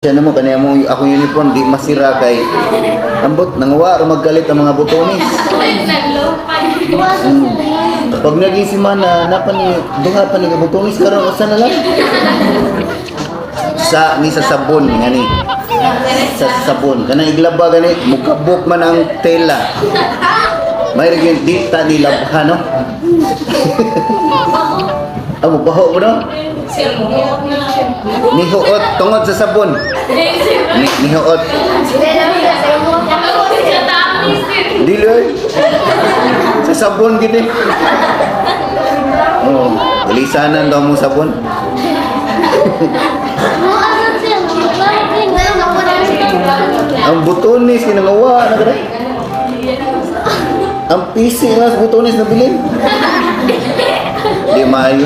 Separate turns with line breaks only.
Siya namo kaniya mo akong uniform di masira kay ambot nanguwa ra magkalit ang mga butones. Pag naging semana na pa ni duha pa ni ka butones, karon usa na lang. Sa ni sa sabon ngani. Sa sabon kanang iglaba gani mukabok man ang tela. May gyud di ta ni labhan, no? Amo baho mo, no? Nihuot tungod sa sabon. Nihuot. Dili oy. Sa sabon gid eh. Oh, dalisanan daw mo sabon. Ang butones kinangawa na kada. Ang PC nga sa butones na bilin. Di maayo.